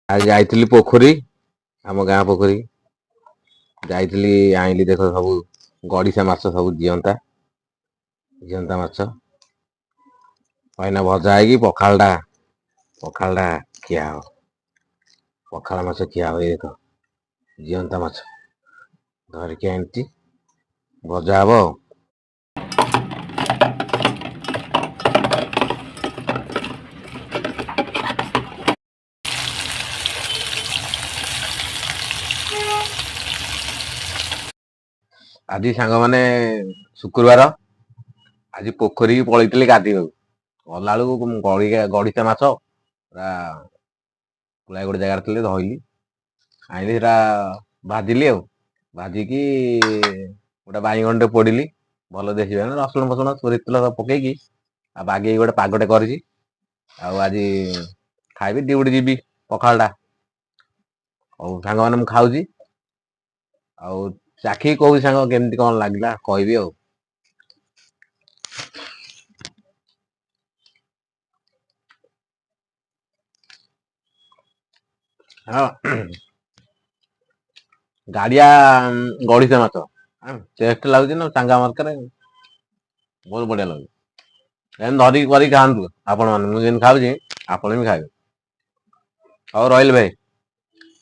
ଆଜି ଯାଇଥିଲି ପୋଖରୀ, ଆମ ଗାଁ ପୋଖରୀ ଯାଇଥିଲି। ଆଣିଲି, ଦେଖ, ସବୁ ଗଡ଼ିଶା ମାଛ, ସବୁ ଜିଅନ୍ତା ଜିଅନ୍ତା ମାଛ। ଏଇନା ଭଜା ହେଇକି ପଖାଳଟା ଖିଆ ହବ। ପଖାଳ ମାଛ ଖିଆ ହବ। ଏଇ ଦେଖ, ଜିଅନ୍ତା ମାଛ ଧରିକି ଆଣିଛି, ଭଜା ହବ। ଆଉ ଆଜି ସାଙ୍ଗମାନେ ଶୁକ୍ରବାର। ଆଜି ପୋଖରୀକି ପଳେଇଥିଲି ଗାଧେଇବାକୁ। ଗଲାବେଳକୁ ଗଡ଼ିଶା ମାଛ ପୁରା ପୁଳାଏ ଗୋଟେ ଜାଗାରେ ଥିଲେ, ଧଇଲି, ଆଣିଲି, ସେଟା ଭାଜିଲି। ଆଉ ଭାଜିକି ଗୋଟେ ବାଇଗଣଟେ ପୋଡ଼ିଲି, ଭଲ ଦେଶୀ ବାଇଗଣ, ରସୁଣ ଫସୁଣ, ସୋରିଷ ତେଲ ସବୁ ପକେଇକି ଆଉ ବାଗେଇକି ଗୋଟେ ପାଗଟେ କରିଛି। ଆଉ ଆଜି ଖାଇବି, ଡ୍ୟୁଟି ଯିବି ପଖାଳଟା। ହଉ ସାଙ୍ଗମାନେ, ମୁଁ ଖାଉଛି ଆଉ ଚାଖିକି କହୁଛି ସାଙ୍ଗ, କେମିତି କଣ ଲାଗିଲା କହିବି। ଆଉ ହଁ, ଗାଡ଼ିଆ ଗଡ଼ିଶା ମାଛ ଟେଷ୍ଟ ଲାଗୁଛି ନା ଚାଙ୍ଗା ମାର୍କାରେ, ବହୁତ ବଢିଆ ଲାଗୁଛି। ଏମିତି ଧରିକି କରିକି ଖାଆନ୍ତୁ ଆପଣମାନେ। ମୁଁ ଯେମିତି ଖାଉଛି, ଆପଣ ବି ଖାଇବେ। ହଉ, ରହିଲି ଭାଇ।